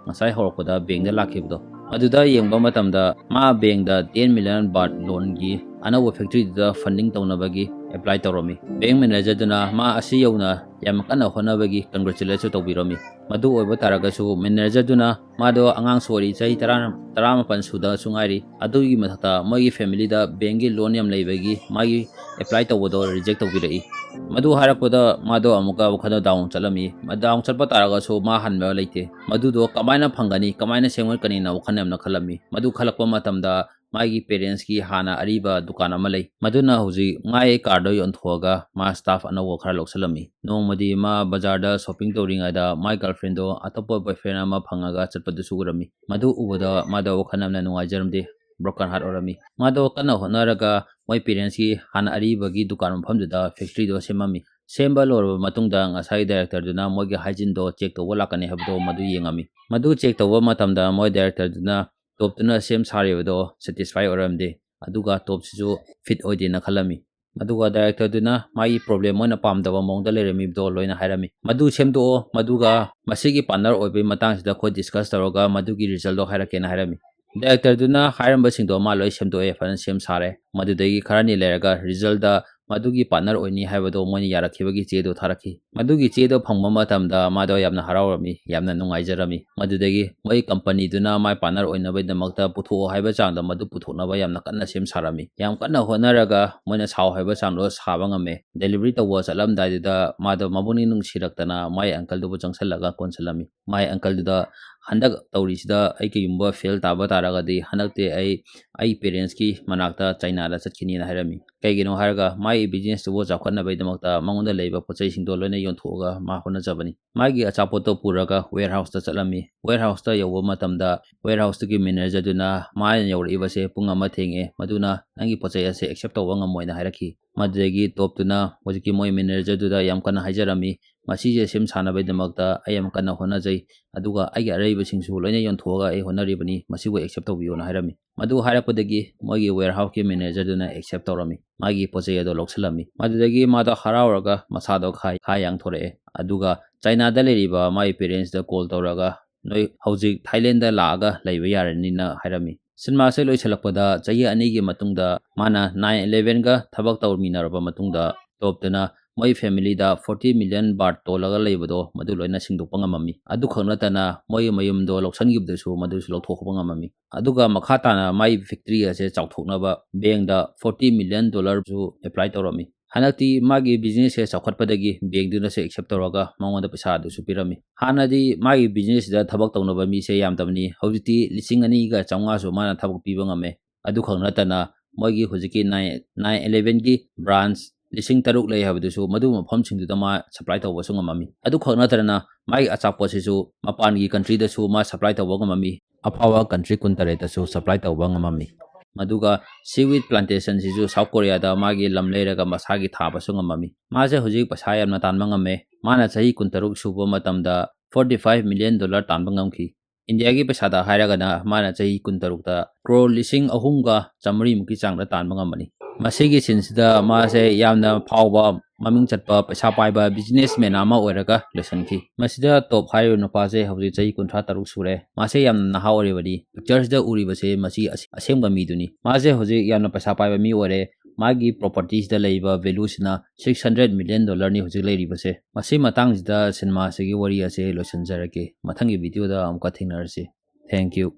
ꯉꯁꯥꯏ ꯍꯧꯔꯛꯄꯗ bank ꯗ ꯂꯥꯛꯈꯤꯕꯗꯣ꯫ ꯑꯗꯨꯗ ꯌꯦꯡꯕ ꯃꯇꯝꯗ ꯃꯥ bank ꯗ ten million baht loan ꯒꯤ ꯑꯅꯧꯕ factory ꯗꯨꯗ funding ꯇꯧꯅꯕꯒꯤ apply ꯇꯧꯔꯝꯃꯤ꯫ Bank manager ꯗꯨꯅ ꯃꯥ ꯑꯁꯤ ꯌꯧꯅ ꯌꯥꯝ ꯀꯟꯅ ꯍꯣꯠꯅꯕꯒꯤ congratulate ꯁꯨ ꯇꯧꯕꯤꯔꯝꯃꯤ꯫ ꯃꯗꯨ ꯑꯣꯏꯕ ꯇꯥꯔꯒꯁꯨ manager ꯗꯨꯅ ꯃꯥꯗꯣ ꯑꯉꯥꯡꯁꯨ ꯑꯣꯏꯔꯤ, ꯆꯍꯤ ꯇꯔꯥ, ꯇꯔꯥꯃꯥꯄꯟ ꯁꯨꯗꯁꯨ ꯉꯥꯏꯔꯤ꯫ ꯑꯗꯨꯒꯤ ꯃꯊꯛꯇ ꯃꯣꯏꯒꯤ family ꯗ bank ꯒꯤ loan ꯌꯥꯝ ꯂꯩꯕꯒꯤ ꯃꯥꯒꯤ apply ꯇꯧꯕꯗꯣ reject ꯇꯧꯕꯤꯔꯛꯏ꯫ ꯃꯗꯨ ꯍꯥꯏꯔꯛꯄꯗ ꯃꯥꯗꯣ ꯑꯃꯨꯛꯀ ꯋꯥꯈꯜꯗ down ꯆꯠꯂꯝꯃꯤ꯫ Down ꯆꯠꯄ ꯇꯥꯔꯒꯁꯨ ꯃꯥ ꯍꯟꯕ ꯂꯩꯇꯦ꯫ ꯃꯗꯨꯗꯣ ꯀꯃꯥꯏꯅ ꯐꯪꯒꯅꯤ, ꯀꯃꯥꯏꯅ ꯁꯦꯝꯒꯠꯀꯅꯤꯅ ꯋꯥꯈꯜ ꯌꯥꯝꯅ ꯈꯜꯂꯝꯃꯤ꯫ ꯃꯗꯨ ꯈꯜꯂꯛꯄ ꯃꯇꯝꯗ ꯃꯥꯒꯤ parents ꯀꯤ ꯍꯥꯟꯅ ꯑꯔꯤꯕ ꯗꯨꯀꯥꯟ ꯑꯃ ꯂꯩ꯫ ꯃꯗꯨꯅ ꯍꯧꯖꯤꯛ ꯃꯥꯒꯤ car ꯗꯣ ꯌꯣꯟꯊꯣꯛꯑꯒ ꯃꯥ staff ꯑꯅꯧꯕ ꯈꯔ ꯂꯧꯁꯤꯜꯂꯝꯃꯤ꯫ ꯅꯣꯡꯃꯗꯤ ꯃꯥ ꯕꯖꯥꯔꯗ shopping ꯇꯧꯔꯤꯉꯩꯗ ꯃꯥꯏ girlfriend ꯗꯣ ꯑꯇꯣꯞꯄ boyfriend ꯑꯃ ꯐꯪꯉꯒ ꯆꯠꯄꯗꯨꯁꯨ ꯎꯔꯝꯃꯤ꯫ ꯃꯗꯨ ꯎꯕꯗ ꯃꯥꯗꯣ ꯋꯥꯈꯜ ꯌꯥꯝꯅ ꯅꯨꯡꯉꯥꯏꯖꯔꯝꯗꯦ, broken heart ꯑꯣꯏꯔꯝꯃꯤ꯫ ꯃꯥꯗꯣ ꯀꯟꯅ ꯍꯣꯠꯅꯔꯒ ꯃꯣꯏ parents ꯀꯤ ꯍꯥꯟꯅ ꯑꯔꯤꯕꯒꯤ ꯗꯨꯀꯥꯟ ꯃꯐꯝꯗꯨꯗ factory ꯗꯣ ꯁꯦꯝꯃꯝꯃꯤ꯫ ꯁꯦꯝꯕ ꯂꯣꯏꯔꯕ ꯃꯇꯨꯡꯗ ꯉꯁꯥꯏ director ꯗꯨꯅ ꯃꯣꯏꯒꯤ hygiene ꯗꯣ check ꯇꯧꯕ ꯂꯥꯛꯀꯅꯤ ꯍꯥꯏꯕꯗꯣ ꯃꯗꯨ ꯌꯦꯡꯉꯝꯃꯤ꯫ ꯃꯗꯨ check ꯇꯧꯕ ꯃꯇꯝꯗ ꯃꯣꯏ director ꯗꯨꯅ ꯇꯣꯞꯇꯨꯅ ꯁꯦꯝ ꯁꯥꯔꯤꯕꯗꯣ satisfy ꯑꯣꯏꯔꯝꯗꯦ, ꯑꯗꯨꯒ ꯇꯣꯞꯁꯤꯁꯨ fit ꯑꯣꯏꯗꯦꯅ ꯈꯜꯂꯝꯃꯤ꯫ ꯑꯗꯨꯒ director ꯗꯨꯅ ꯃꯥꯒꯤ problem, ꯃꯣꯏꯅ ꯄꯥꯝꯗꯕ ꯃꯑꯣꯡꯗ ꯂꯩꯔꯝꯃꯤꯕꯗꯣ ꯂꯣꯏꯅ ꯍꯥꯏꯔꯝꯃꯤ꯫ "ꯃꯗꯨ ꯁꯦꯝꯗꯣꯛꯑꯣ, ꯃꯗꯨꯒ ꯃꯁꯤꯒꯤ partner ꯑꯣꯏꯕꯒꯤ ꯃꯇꯥꯡꯁꯤꯗ ꯑꯩꯈꯣꯏ discuss ꯇꯧꯔꯒ ꯃꯗꯨꯒꯤ result ꯗꯣ ꯍꯥꯏꯔꯛꯀꯦꯅ" ꯍꯥꯏꯔꯝꯃꯤ꯫ Director ꯗꯨꯅ ꯍꯥꯏꯔꯝꯕꯁꯤꯡꯗꯣ ꯃꯥ ꯂꯣꯏ ꯁꯦꯝꯗꯣꯛꯑꯦ, ꯐꯖꯅ ꯁꯦꯝ ꯁꯥꯔꯦ꯫ ꯃꯗꯨꯗꯒꯤ ꯈꯔꯅꯤ ꯂꯩꯔꯒ result ꯗ ꯃꯗꯨꯒꯤ partner ꯑꯣꯏꯅꯤ ꯍꯥꯏꯕꯗꯣ ꯃꯣꯏꯅ ꯌꯥꯔꯛꯈꯤꯕꯒꯤ ꯆꯦꯗꯣ ꯊꯥꯔꯛꯈꯤ꯫ ꯃꯗꯨꯒꯤ ꯆꯦꯗꯣ ꯐꯪꯕ ꯃꯇꯝꯗ ꯃꯥꯗꯣ ꯌꯥꯝꯅ ꯍꯔꯥꯎꯔꯝꯃꯤ, ꯌꯥꯝꯅ ꯅꯨꯡꯉꯥꯏꯖꯔꯝꯃꯤ꯫ ꯃꯗꯨꯗꯒꯤ ꯃꯣꯏ company ꯗꯨꯅ ꯃꯥꯏ partner ꯑꯣꯏꯅꯕꯒꯤꯗꯃꯛꯇ ꯄꯨꯊꯣꯛꯑꯣ ꯍꯥꯏꯕ ꯆꯥꯡꯗ ꯃꯗꯨ ꯄꯨꯊꯣꯛꯅꯕ ꯌꯥꯝꯅ ꯀꯟꯅ ꯁꯦꯝ ꯁꯥꯔꯝꯃꯤ꯫ ꯌꯥꯝ ꯀꯟꯅ ꯍꯣꯠꯅꯔꯒ ꯃꯣꯏꯅ ꯁꯥꯎ ꯍꯥꯏꯕ ꯆꯥꯡꯗꯣ ꯁꯥꯕ ꯉꯝꯃꯦ꯫ Delivery ꯇꯧꯕ ꯆꯠꯂꯝꯗꯥꯏꯗꯨꯗ ꯃꯥꯗꯣ ꯃꯕꯨꯛꯅꯤꯡ ꯅꯨꯡꯁꯤꯔꯛꯇꯅ ꯃꯥꯏ uncle ꯗꯨꯕꯨ ꯆꯪꯁꯜꯂꯒ ꯀꯣꯟꯁꯤꯜꯂꯝꯃꯤ꯫ ꯃꯥꯏ uncle ꯗꯨꯗ ꯍꯟꯗꯛ ꯇꯧꯔꯤꯁꯤꯗ ꯑꯩ ꯀꯩꯒꯨꯝꯕ ꯐꯦꯜ ꯇꯥꯕ ꯇꯥꯔꯒꯗꯤ ꯍꯟꯗꯛꯇꯤ ꯑꯩ ꯑꯩ ꯄꯦꯔꯦꯟꯁꯀꯤ ꯃꯅꯥꯛꯇ ꯆꯥꯏꯅꯥꯗ ꯆꯠꯈꯤꯅꯤꯅ ꯍꯥꯏꯔꯝꯃꯤ꯫ ꯀꯩꯒꯤꯅꯣ ꯍꯥꯏꯔꯒ ꯃꯥꯒꯤ ꯕꯤꯖꯤꯅꯦꯁꯇꯨꯕꯨ ꯆꯥꯎꯈꯠꯅꯕꯒꯤꯗꯃꯛꯇ ꯃꯉꯣꯟꯗ ꯂꯩꯕ ꯄꯣꯠ ꯆꯩꯁꯤꯡꯗꯣ ꯂꯣꯏꯅ ꯌꯣꯟꯊꯣꯛꯑꯒ ꯃꯥ ꯍꯣꯠꯅꯖꯕꯅꯤ꯫ ꯃꯥꯒꯤ ꯑꯆꯥꯄꯣꯠꯇꯣ ꯄꯨꯔꯒ ꯋꯦꯌꯔ ꯍꯥꯎꯁꯇ ꯆꯠꯂꯝꯃꯤ꯫ ꯋꯦꯌꯔ ꯍꯥꯎꯁꯇ ꯌꯧꯕ ꯃꯇꯝꯗ ꯋꯦꯌꯔ ꯍꯥꯎꯁꯇꯨꯒꯤ ꯃꯦꯅꯦꯖꯔꯗꯨꯅ ꯃꯥꯅ ꯌꯧꯔꯛꯏꯕꯁꯦ ꯄꯨꯡ ꯑꯃ ꯊꯦꯡꯉꯦ, ꯃꯗꯨꯅ ꯅꯪꯒꯤ ꯄꯣꯠ ꯆꯩ ꯑꯁꯦ ꯑꯦꯛꯁꯦꯞ ꯇꯧꯕ ꯉꯝꯃꯣꯏꯅ ꯍꯥꯏꯔꯛꯈꯤ꯫ ꯃꯗꯨꯗꯒꯤ ꯇꯣꯞꯇꯨꯅ ꯍꯧꯖꯤꯛꯀꯤ ꯃꯣꯏ ꯃꯦꯅꯦꯖꯔꯗꯨꯗ ꯌꯥꯝ ꯀꯟꯅ ꯍꯥꯏꯖꯔꯝꯃꯤ, "ꯃꯁꯤꯁꯦ ꯁꯦꯝ ꯁꯥꯅꯕꯒꯤꯗꯃꯛꯇ ꯑꯩ ꯌꯥꯝ ꯀꯟꯅ ꯍꯣꯠꯅꯖꯩ, ꯑꯗꯨꯒ ꯑꯩꯒꯤ ꯑꯔꯩꯕꯁꯤꯡꯁꯨ ꯂꯣꯏꯅ ꯌꯣꯟꯊꯣꯛꯑꯒ ꯑꯩ ꯍꯣꯠꯅꯔꯤꯕꯅꯤ, ꯃꯁꯤꯕꯨ ꯑꯦꯛꯁꯦꯞ ꯇꯧꯕꯤꯌꯣꯅ" ꯍꯥꯏꯔꯝꯃꯤ꯫ ꯃꯗꯨ ꯍꯥꯏꯔꯛꯄꯗꯒꯤ ꯃꯣꯏꯒꯤ ꯋꯦꯌꯔ ꯍꯥꯎꯁꯀꯤ ꯃꯦꯅꯦꯖꯔꯗꯨꯅ ꯑꯦꯛꯁꯦꯞ ꯇꯧꯔꯝꯃꯤ, ꯃꯥꯒꯤ ꯄꯣꯠ ꯆꯩ ꯑꯗꯣ ꯂꯧꯁꯤꯜꯂꯝꯃꯤ꯫ ꯃꯗꯨꯗꯒꯤ ꯃꯥꯗꯣ ꯍꯔꯥꯎꯔꯒ ꯃꯁꯥꯗꯣ ꯈꯥ ꯈꯥ ꯌꯥꯡꯊꯣꯔꯛꯑꯦ, ꯑꯗꯨꯒ ꯆꯥꯏꯅꯥꯗ ꯂꯩꯔꯤꯕ ꯃꯥꯒꯤ ꯄꯦꯔꯦꯟꯁꯇ ꯀꯣꯜ ꯇꯧꯔꯒ, "ꯅꯣꯏ ꯍꯧꯖꯤꯛ ꯊꯥꯏꯂꯦꯟꯗ ꯂꯥꯛꯑꯒ ꯂꯩꯕ ꯌꯥꯔꯅꯤꯅ" ꯍꯥꯏꯔꯝꯃꯤ꯫ ꯁꯤꯅꯦꯃꯥꯁꯦ ꯂꯣꯏꯁꯤꯜꯂꯛꯄꯗ ꯆꯍꯤ ꯑꯅꯤꯒꯤ ꯃꯇꯨꯡꯗ ꯃꯥꯅ ꯅꯥꯏꯟ ꯏꯂꯦꯚꯦꯟꯒ ꯊꯕꯛ ꯇꯧꯃꯤꯟꯅꯔꯕ ꯃꯇꯨꯡꯗ ꯇꯣꯞꯇꯨꯅ ꯃꯣꯏ ꯐꯦꯃꯤꯂꯤꯗ ꯐꯣꯔꯇꯤ ꯃꯤꯂꯤꯌꯟ ꯕꯥꯠ ꯇꯣꯜꯂꯒ ꯂꯩꯕꯗꯣ ꯃꯗꯨ ꯂꯣꯏꯅ ꯁꯤꯡꯗꯣꯛꯄ ꯉꯝꯃꯝꯃꯤ꯫ ꯑꯗꯨꯈꯛ ꯅꯠꯇꯅ ꯃꯣꯏꯒꯤ ꯃꯌꯨꯝꯗꯣ ꯂꯧꯁꯤꯟꯈꯤꯕꯗꯨꯁꯨ ꯃꯗꯨꯁꯨ ꯂꯧꯊꯣꯛꯄ ꯉꯝꯃꯝꯃꯤ꯫ ꯑꯗꯨꯒ ꯃꯈꯥ ꯇꯥꯅ ꯃꯥꯏ ꯐꯦꯛꯇ꯭ꯔꯤ ꯑꯁꯦ ꯆꯥꯎꯊꯣꯛꯅꯕ ꯕꯦꯡꯗ ꯐꯣꯔꯇꯤ ꯃꯤꯂꯤꯌꯟ ꯗꯣꯂꯔꯁꯨ ꯑꯦꯄ꯭ꯂꯥꯏ ꯇꯧꯔꯝꯃꯤ꯫ ꯍꯟꯗꯛꯇꯤ ꯃꯥꯒꯤ ꯕꯤꯖꯤꯅꯦꯁꯁꯦ ꯆꯥꯎꯈꯠꯄꯗꯒꯤ ꯕꯦꯡꯗꯨꯅꯁꯨ ꯑꯦꯛꯁꯦꯞ ꯇꯧꯔꯒ ꯃꯉꯣꯟꯗ ꯄꯩꯁꯥ ꯑꯗꯨꯁꯨ ꯄꯤꯔꯝꯃꯤ꯫ ꯍꯥꯟꯅꯗꯤ ꯃꯥꯒꯤ ꯕꯤꯖꯤꯅꯦꯁꯁꯤꯗ ꯊꯕꯛ ꯇꯧꯅꯕ ꯃꯤꯁꯦ ꯌꯥꯝꯗꯕꯅꯤ, ꯍꯧꯖꯤꯛꯇꯤ ꯂꯤꯁꯤꯡ ꯑꯅꯤꯒ ꯆꯥꯝꯃꯉꯥꯁꯨ ꯃꯥꯅ ꯊꯕꯛ ꯄꯤꯕ ꯉꯝꯃꯦ꯫ ꯑꯗꯨꯈꯛ ꯅꯠꯇꯅ ꯃꯣꯏꯒꯤ ꯍꯧꯖꯤꯛꯀꯤ ꯅꯥꯏꯟ ꯅꯥꯏꯟ ꯏꯂꯦꯚꯦꯟꯒꯤ ꯕ꯭ꯔꯥꯟꯁ ꯂꯤꯁꯤꯡ ꯇꯔꯨꯛ ꯂꯩ ꯍꯥꯏꯕꯗꯨꯁꯨ ꯃꯗꯨ ꯃꯐꯝꯁꯤꯡꯗꯨꯗ ꯃꯥ ꯁꯄ꯭ꯂꯥꯏ ꯇꯧꯕꯁꯨ ꯉꯝꯃꯝꯃꯤ꯫ ꯑꯗꯨꯈꯛ ꯅꯠꯇꯅ ꯃꯥꯒꯤ ꯑꯆꯥꯄꯣꯠꯁꯤꯁꯨ ꯃꯄꯥꯟꯒꯤ ꯀꯟꯇ꯭ꯔꯤꯗꯁꯨ ꯃꯥ ꯁꯄ꯭ꯂꯥꯏ ꯇꯧꯕ ꯉꯝꯃꯝꯃꯤ, ꯑꯐꯥꯎꯕ ꯀꯟꯇ꯭ꯔꯤ ꯀꯨꯟꯇꯔꯦꯠꯇꯁꯨ ꯁꯄ꯭ꯂꯥꯏ ꯇꯧꯕ ꯉꯝꯃꯝꯃꯤ꯫ ꯃꯗꯨꯒ ꯁꯤꯋꯤꯠ ꯄ꯭ꯂꯥꯟꯇꯦꯁꯟꯁꯤꯁꯨ ꯁꯥꯎꯠ ꯀꯣꯔꯤꯌꯥꯗ ꯃꯥꯒꯤ ꯂꯝ ꯂꯩꯔꯒ ꯃꯁꯥꯒꯤ ꯊꯥꯕꯁꯨ ꯉꯝꯃꯝꯃꯤ꯫ ꯃꯥꯁꯦ ꯍꯧꯖꯤꯛ ꯄꯩꯁꯥ ꯌꯥꯝꯅ ꯇꯥꯟꯕ ꯉꯝꯃꯦ꯫ ꯃꯥꯅ ꯆꯍꯤ ꯀꯨꯟꯇꯔꯨꯛ ꯁꯨꯕ ꯃꯇꯝꯗ ꯐꯣꯔꯇꯤ ꯐꯥꯏꯚ ꯃꯤꯂꯤꯌꯟ ꯗꯣꯂꯔ ꯇꯥꯟꯕ ꯉꯝꯈꯤ꯫ ꯏꯟꯗꯤꯌꯥꯒꯤ ꯄꯩꯁꯥꯗ ꯍꯥꯏꯔꯒꯅ ꯃꯥꯅ ꯆꯍꯤ ꯀꯨꯟꯇꯔꯨꯛꯇ ꯀ꯭ꯔꯣꯔ ꯂꯤꯁꯤꯡ ꯑꯍꯨꯝꯒ ꯆꯥꯃꯔꯤꯃꯨꯛꯀꯤ ꯆꯥꯡꯗ ꯇꯥꯟꯕ ꯉꯝꯕꯅꯤ꯫ ꯃꯁꯤꯒꯤ ꯁꯤꯟꯁꯤꯗ ꯃꯥꯁꯦ ꯌꯥꯝꯅ ꯐꯥꯎꯕ, ꯃꯃꯤꯡ ꯆꯠꯄ, ꯄꯩꯁꯥ ꯄꯥꯏꯕ ꯕꯤꯖꯤꯅꯦꯁꯃꯦꯟ ꯑꯃ ꯑꯣꯏꯔꯒ ꯂꯣꯏꯁꯤꯟꯈꯤ꯫ ꯃꯁꯤꯗ ꯇꯣꯞ ꯍꯥꯏꯔꯤꯕ ꯅꯨꯄꯥꯁꯦ ꯍꯧꯖꯤꯛ ꯆꯍꯤ ꯀꯨꯟꯊ꯭ꯔꯥ ꯇꯔꯨꯛ ꯁꯨꯔꯦ꯫ ꯃꯥꯁꯦ ꯌꯥꯝꯅ ꯅꯍꯥ ꯑꯣꯏꯔꯤꯕꯅꯤ꯫ ꯄꯤꯛꯆꯔꯁꯤꯗ ꯎꯔꯤꯕꯁꯦ ꯃꯁꯤ ꯑꯁ-, ꯑꯁꯦꯡꯕ ꯃꯤꯗꯨꯅꯤ꯫ ꯃꯥꯁꯦ ꯍꯧꯖꯤꯛ ꯌꯥꯝꯅ ꯄꯩꯁꯥ ꯄꯥꯏꯕ ꯃꯤ ꯑꯣꯏꯔꯦ꯫ ꯃꯥꯒꯤ ꯄ꯭ꯔꯣꯄꯔꯇꯤꯁꯤꯗ ꯂꯩꯕ ꯚꯦꯂꯨꯁꯤꯅ ꯁꯤꯛꯁ ꯍꯟꯗ꯭ꯔꯦꯠ ꯃꯤꯂꯤꯌꯟ ꯗꯣꯂꯔꯅꯤ ꯍꯧꯖꯤꯛ ꯂꯩꯔꯤꯕꯁꯦ꯫ ꯃꯁꯤ ꯃꯇꯥꯡꯁꯤꯗ ꯁꯤꯅꯦꯃꯥꯁꯤꯒꯤ ꯋꯥꯔꯤ ꯑꯁꯦ ꯂꯣꯏꯁꯤꯟꯖꯔꯒꯦ꯫ ꯃꯊꯪꯒꯤ ꯚꯤꯗꯤꯑꯣꯗ ꯑꯃꯨꯛꯀ ꯊꯦꯡꯅꯔꯁꯤ꯫ Thank you꯫